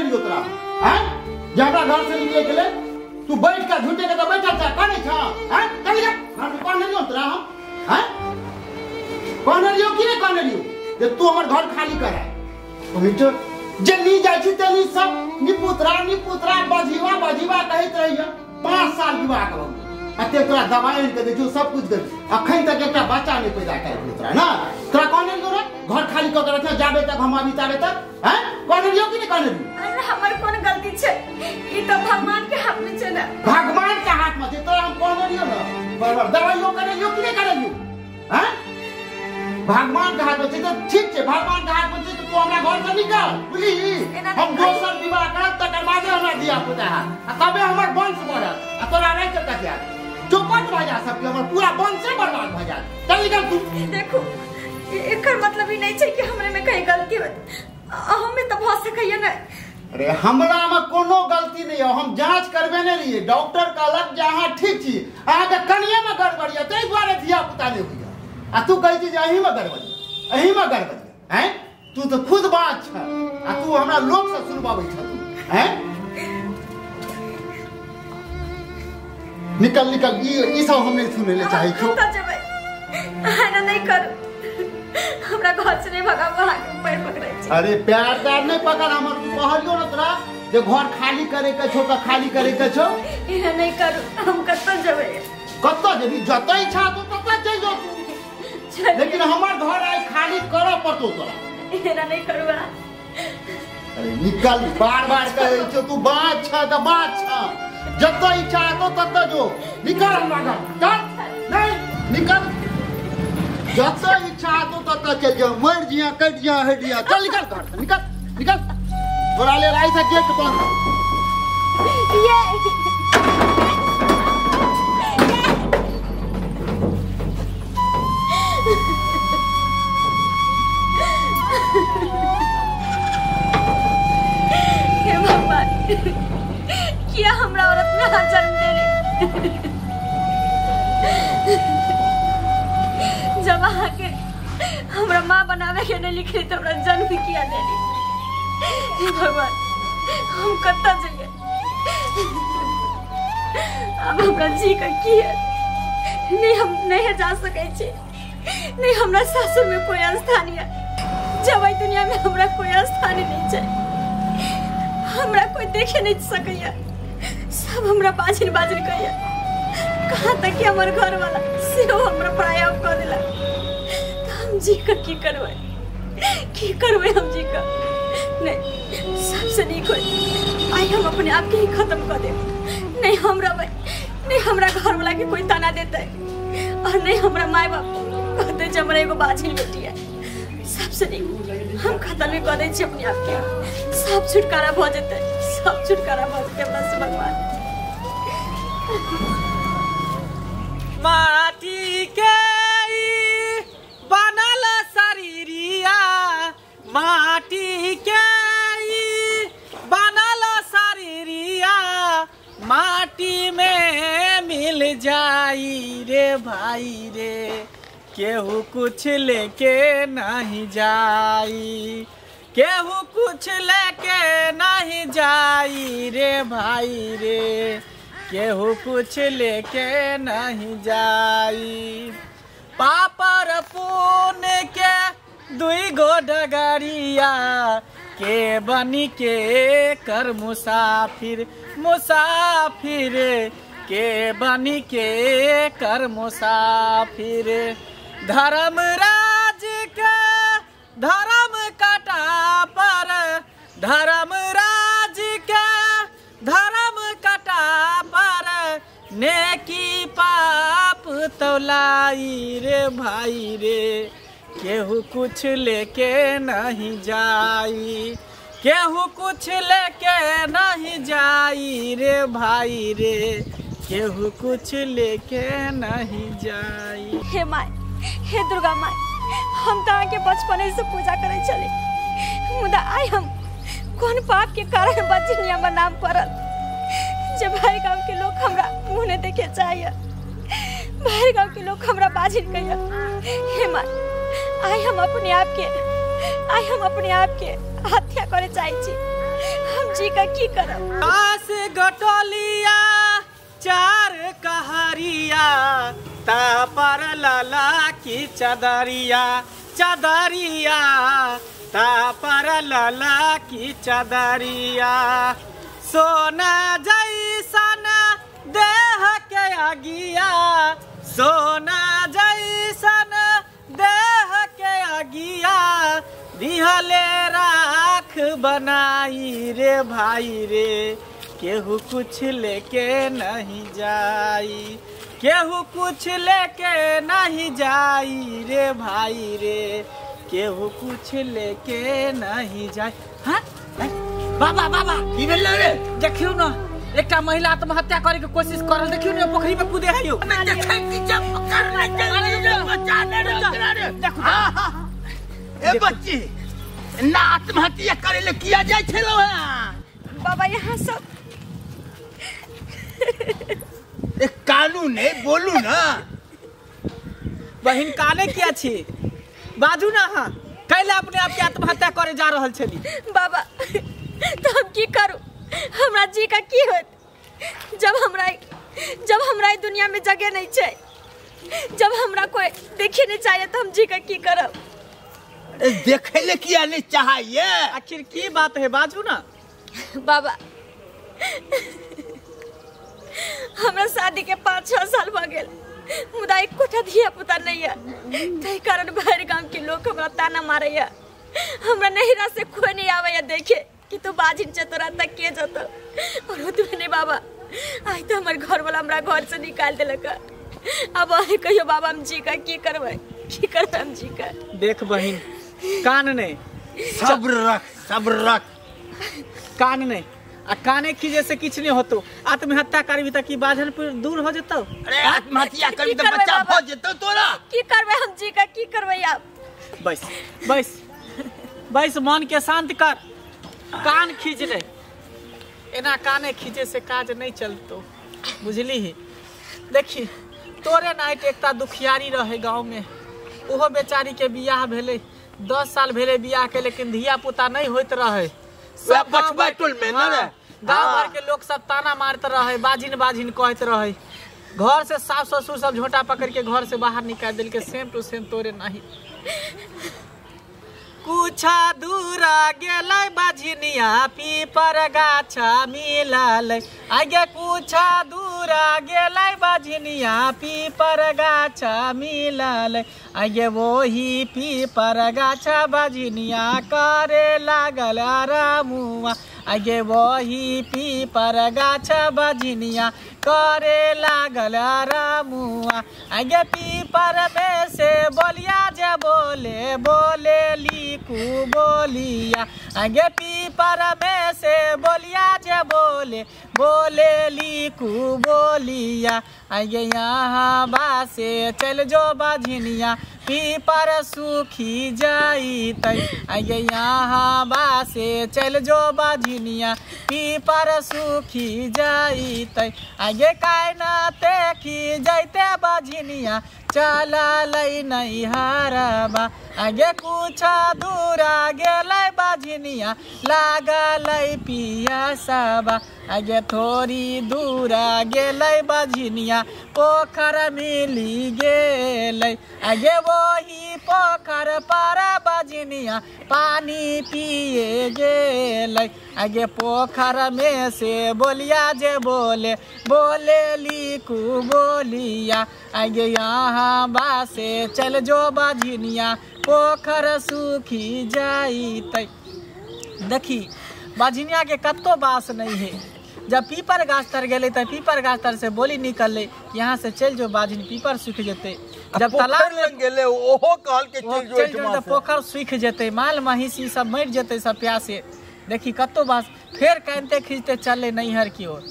रहियो तोरा हैं जे हमरा घर से निकले के लेल तू बैठ के झूठे के त बैठल छ काने छ हैं चल जा घर में कहने रहियो तोरा हम हैं कहने रहियो कि नहीं कहने रहियो जे तू हमर घर खाली कर तो जल्दी जाइ छी तली सब निपुत्रा निपुत्रा बजीवा बजीवा कहैत रहिया 5 साल विवाह के भऽ अते तोरा दवाई आनि के दै छियौ सब कुछ दै अखन तक एकटा बच्चा नहीं पैदा कयल तोरा ना तोरा कहने रहियो रे घर खाली कऽ के रखियो जाबे तक हम आबी ताबे तक हैं कहने रहियो कि नहीं कहने रहियो। अरे हमर कोन गलती छै ई त भगवान के हाथ में छै ना। भगवान के हाथ में छै तोरा हम कहने रहियो ना बराबर दवाइयो करे रहियो कि नहीं करे रहियो हैं भगवान के हाथ में छै त ठीक छै भगवान के हाथ में छै त तू हमरा घर से निकल बुझली हम दोसर विवाह करब तकर बादे हमरा धिया पुता हैत आ तबे हमर वंश बढ़त आ तोरा रहि के कथी हैत चौपट भऽ जायत सबके हमर पूरा वंशे बर्बाद भऽ जायत चल निकल तू। देखो एकर मतलब ई नहीं छै कि हमरे में कहीं गलती होत हमें त भऽ सकैया ना। अरे हमरा में कोनो गलती नहीं है हम जांच करबे नहीं रहिए डॉक्टर कहलक जे अहाँ ठीक छी अहाँके कनिये में गड़बड़ी है ताहि दुआरे धिया पुता नहीं होइया आ तू कहै छी जे अहीं में गड़बड़ी अहीं में गड़बड़ी हैं तू तो खुद बात छ आ तू हमरा लोक से सुनबाबै छ तू हैं निकल निकल ई सब हम नहीं सुनै ले चाहै छौ। अहाँ नहीं करू हमरा घर से नहीं भगाबू अहाँके पैर पकड़ै छी। अरे पैर तैर नहीं पकड़ हमर तू कहलियो न तोरा जे घर खाली करे के छौ त खाली करे के छौ एना नहीं करू हम कतऽ जेबै कतऽ जेबी जतऽ इच्छा तो ततऽ चलि जो तू लेकिन हमर घर आइ खाली करऽ पड़तौ तोरा एना नहीं करू। अरे निकल बार बार कहै छौ तू बात छ त बात छ जतऽ इच्छा तो ततऽ जो निकल हमरा घर चल नहीं निकल जतऽ इच्छा तो ततऽ चल जो मर जिया कटि जिया हटि जिया चल निकल घर से निकल निकल तोरा लेल आइ से गेट बंद। ये हे भगवान किया हमरा औरत में हाथ जन्म देने जब अहाँके हमरा माँ बनावे के नहीं लिखली तो हमरा जन्म किया देली। हे भगवान हम कतऽ जइए अब हमरा जी का की है नहीं हम नहीं जा सकै छी नहीं हमरा सासुर में कोई स्थान है जब एहि दुनिया में हमरा कोई स्थान नहीं छै हमरा कोई देखे नहीं सकैया सब हमरा बाजिन बाजिन कहैया कहाँ तक कि हमर घर वाला सेहो हमरा पराया कऽ देलक त हम जी का की करबै हम जी का नहीं सबसे नीक होई आइ हम अपने आप के ही खत्म कऽ देब नहीं हम रहबै नहीं हमरा घर वाला के कोई ताना देतै और नहीं हमरा माय बाप कहते जे हमरा एगो बाजिन बेटी है सबसे नीक हम खत्म कऽ दै छी अपने आप के सब छुटकारा भऽ जेतै सब छुटकारा भऽ जेतै बस भगवान। माटी के बनल शरीरिया माटी के बनल शरीरिया माटी में मिल जाई रे भाई रे केहू कुछ लेके नहीं जाई केहू कुछ लेके नहीं जाई रे भाई रे केहू कुछ लेके नहीं जाई। पापर पुण्य के दुई गो डगरिया के बनी के कर मुसाफिर मुसाफिर के बनी के कर मुसाफिर धर्म राज के धर्म कटा पर धर्म राज के धर्म कटा पर नेकी पाप तौलाई रे भाई रे केहू कुछ लेके नहीं जाई केहू कुछ लेके नहीं जाई रे भाई रे केहू कुछ लेके नहीं जाई। हे my हे दुर्गा माय हम तो अहाँके बचपने से पूजा करै छली मुदा आइ हम कोन पाप के कारण बचनी हमर नाम पड़ल जे भाई गाँव के लोग हमरा मुँह नहीं देखे चाहिए बाहर गाँव के लोग हमरा बाजिन कहिया। हे माय आइ हम अपने आप के हत्या करे चाहे छी हम जी का की करब? आस गटोलिया चार कहारिया ता पर लाला की चदरिया चदरिया ता पर लाला की चदरिया सोना जैसन देह के आगिया सोना जैसन देह के आगिया दिहले राख बनाई रे भाई रे केहू कुछ लेके नहीं जाई केहू कुछ लेके नहीं जाई रे भाई रे केहू कुछ लेके नहीं जाई। हाँ बाबा बाबा की भेल रे? देखियो ना एकटा महिला आत्महत्या करे के कोशिश करल देखियो ना पोखरी में कूदे है यो। देखै की जब करने के लिए बचाने रे। देखो हां ए बच्ची ना आत्महत्या करे ले किया जाय छलो है बाबा यहाँ सब ए कानून है बोलू ना बहिन काने किया छी बाजू ना। हां कैला अपने आप के आत्महत्या करे जा रहल छली बाबा तो हम की करू? हमरा जी का की होत जब हमरा दुनिया में जगह नहीं छै, जब हमरा कोई देखे नहीं चाहिए तो हम जी का की करब? देखे ले किया नहीं चाहिए। आखिर की बात है बाजू ना बाबा। हमरा शादी के 5-6 साल भ गेल मुदा एकोटा धिया पुता नहीं है, ताहि कारण बाहर गांव के लोग हमरा ताना मारैया। हमरा नहिरा से कोई नहीं आवे देखे कि तू बाजिन छे तोरा तक के जतो और ओतबे नहीं बाबा आइ तो हमर घर वाला हमरा घर से निकाल देलक। अब अहीं कहियो बाबा हम जी का की करबै की करबै हम जी का? देख बहिन कान नहीं सब्र रख सब्र रख कान नहीं आ काने खींचे से किछ नहीं होतो। आत्महत्या करबी त की बाझन पर दूर हो जेतो? अरे आत्महत्या करबी त बच्चा हो जेतो तोरा। की करबै हम जी का की करबै आप? बस बस बस मन के शांत कर कान खींच ले एना काने खींचे से काज नहीं चलतो बुझली ही। देखी तोरे नाइट एकटा दुखियारी रहे गाँव में ओहो बेचारी के बियाह भेलै 10 साल भेलै बियाह के लेकिन धिया पुता नहीं होइत रहे। सब बचबा टोल में ना रे गाँव भर के लोग सब ताना मारते रहे बाजिन बाजिन कहते रहे। घर से सास ससुर सब झोंटा पकड़ के घर से बाहर निकाल दिल के सेम टू सेम तोरे नहीं। कुछा दूरा गेलै बाजिनिया पीपर गाछा मिललै आगे कुछा दूरा गेलै बाजिनिया पीपर गाछा मिललै आगे वही पीपर गाछा बाजिनिया करे लागल रामुआ आगे वही पीपर गाछा बाजिनिया करे लागल रामुआ आगे पीपर में से बोलिया जे बोले बोले लिखू बोलिया आगे पीपर में से बोलिया जे बोले बोले लिखू बोलिया आगे यहाँ बासे चल जो बाझिनिया पीपर सूखी जाई आगे यहाँ बासे चल जो बाझिनिया पीपर सूखी जाई आगे कायना देखी जाते बाझिनिया चललै नैहरबा आगे कुछा दूरा गेलै बाझिनिया लागलै पियासबा आगे थोड़ी दूरा गेलै बाझिनिया पोखर मिली गेलै आगे वही पोखर पर बाझिनिया पानी पिए गेलै आगे पोखर में से बोलिया जे बोले बोले लिखू बोलिया आगे यहाँ बासे चल जो बाझिनिया पोखर सूखी जाई। देखी बाझिनिया के कत्तो बास नहीं है। जब पीपर गाछ तर गेलै त पीपर गाछ तर से बोली निकललै यहाँ से चल जो बाझिन पीपर सूख जेतै। जब तालाब लग गेलै ओहो कहल के चल जो त पोखर सूख जेतै माल महींस ई सब मरि जेतै सब प्यासे। देखी कत्तो बास फेर कानते खींचते चललै नैहर की ओर।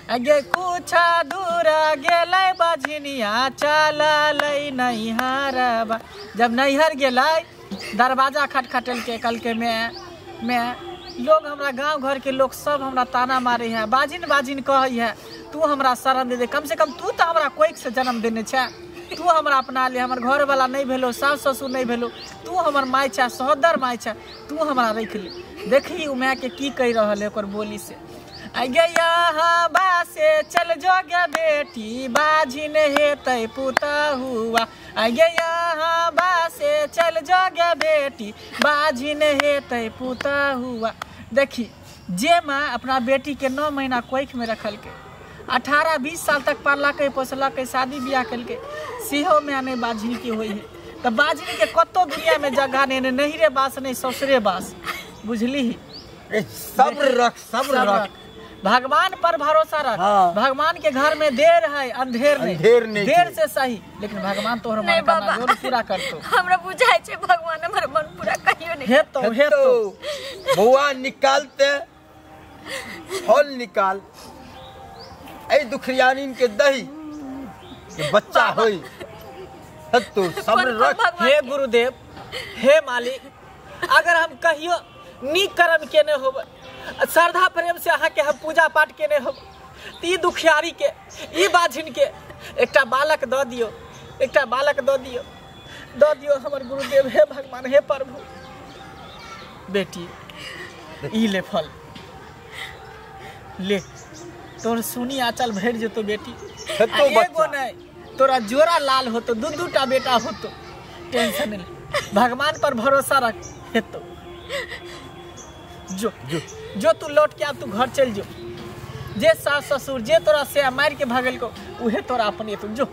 आगे कुछा दूर गेलै बाझिनिया चललै नैहरबा। जब नैहर गेलै दरवाजा खटखटेलकै कहलकै मैं लोग हमरा गांव घर के लोग सब हमरा ताना मारे है बाजिन बाजिन कहै है तू हमरा शरण दे दे कम से कम तू तो हमरा कोइक से जन्म देने छे तू हमरा अपना ले, हमर घर वाला नहीं भेलो, सास ससुर नहीं भेलो, तू हमर माय छा, सहोदर माय छा, तू हमरा रख ले। देखी उ my के की कहि रहल है ओकर बोली से। आगे यहाँ बासे चल जोगे बेटी बाझिन हेतै पुतहुआ, आगे यहाँ बासे चल जोगे बेटी बाझिन हेतै पुतहुआ। देखी जे माँ अपना बेटी के 9 महीना कोख में रखलकै, 18-20 साल तक पाललकै पोसलकै, शादी बियाह केलकै, सेहो माय नहि बाझिन के होइ है। तऽ बाझिन के कतौ दुनिया में जगह नहीं, नहिरे बास नहीं ससुरे बास, बुझली। सब्र रख, सब्र रख, भगवान पर भरोसा रख। हाँ। भगवान के घर में देर है अंधेर नहीं, देर से सही लेकिन भगवान तोहर मनोकामना जरूर पूरा करतो। हमरा बुझाय छै भगवान हमर मन पूरा कहियो नहीं हेतो हेतो। बौआ निकालते फल निकाल, ए दुखियानीन के दही के बच्चा होई हेतो, सब्र रख। हे गुरुदेव, हे मालिक, अगर हम कहियो नीक कर्म केने होबै, श्रद्धा प्रेम से अहाँ के हम पूजा पाठ केने होबै, त ई दुखियारी के, ई बाझिन के एकटा बालक दऽ दियौ, एकटा बालक दऽ दियौ, दऽ दियौ हमर गुरुदेव। हे भगवान, हे प्रभु। बेटी ई ले फल ले, तोर सुनी आंचल भरि जेतो बेटी। एगो नहीं तोरा जोड़ा लाल होतो, दू दूटा बेटा होतो, टेंशन नहीं, भगवान पर भरोसा रख हेतो। जो जो जो तू लौट के आ, तू घर चल जो, जे सास ससुर जे तोरा से मार के भगल को उहे तोरा अपने, तू जो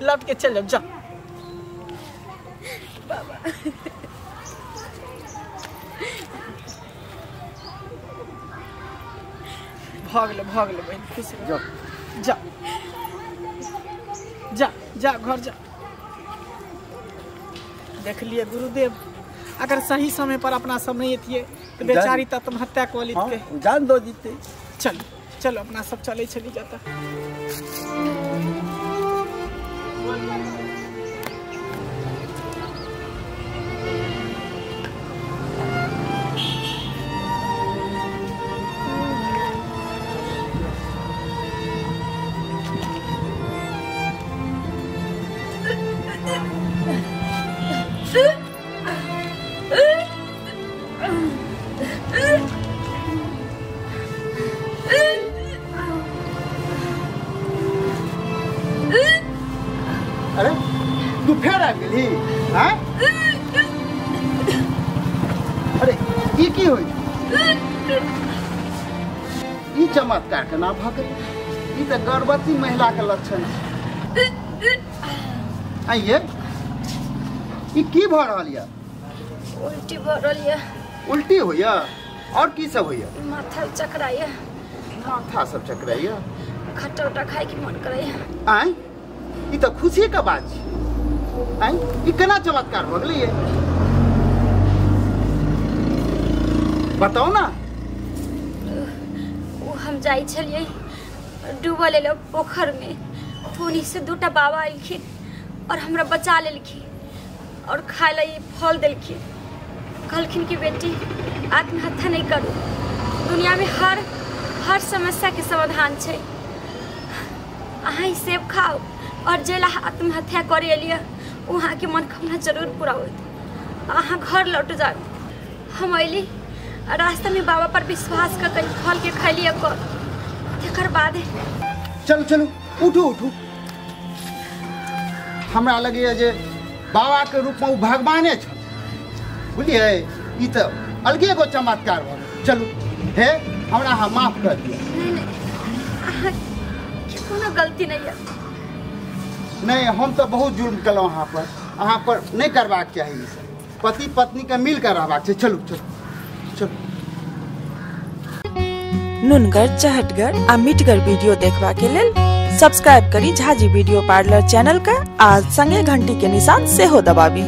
लौट के चल जाओ, जा बाबा। भाग ले बहन, खुश रह, जा जा जा घर जा। देख लिए गुरुदेव, अगर सही समय पर अपना सब नहीं थिए तो बेचारी तो आत्महत्या कऽ लेतै, जान दो जीते। चलो चलो अपना सब चले चली जाता। अरे तू फेर आबि गेली? आँय, अरे ई की होइ? ई चमत्कार केना भऽ गेल? ई तऽ गर्भवती महिला के लक्षण छै। आइये ई की भऽ रहल यऽ? उल्टी भऽ रहल यऽ। उल्टी होइया? और की सब होइया? माथा चकराइया। माथा सब चकराइया? खट्टा उट्टा खाय के मन करैया। आँय, ई तऽ खुशी के बात छै। आँय, ई केना चमत्कार भऽ गेलै? बताउ ना। ओ हम जाइ छलियै डूबल एलो पोखर में, तो से दूटा बाबा एलखिन और हमरा बचा लेलखिन और खाय ला ई फल देलखिन। कहलखिन कि बेटी आत्महत्या नहीं करू, दुनिया में हर हर समस्या के समाधान छै, अहाँ ई सेब खाओ और जे ला आत्महत्या करे एलियै वहाँ के मनोकामना जरूर पूरा होत, अहाँ घर लौट जाओ। हम अयली रास्ता में बाबा पर विश्वास कर के फल के खैलिए कर, तकर बाद चलू चलू उठू उठू। हमरा लगैया जे बाबा के रूप में ओ भगवाने छल, बुझलियै? ई तऽ अलगे एगो चमत्कार भऽ गेल। चलू हे, हमरा अहाँ माफ कर दिअ। नहीं नहीं, अहाँ के कोनो गलती नहीं है। नहीं, हम तो बहुत जुर्म केलहुँ अहाँ पर, अहाँ पर नहीं करबाक चाही ई सब। पति पत्नी के मिल कर रहबाक छै। चलू चलू चलू। नुनगर, चहटगर आ मिठगर वीडियो देखबा के लेल सब्सक्राइब करी झाजी वीडियो पार्लर चैनल का आ संगे घंटी के निशान सेहो दबाबी।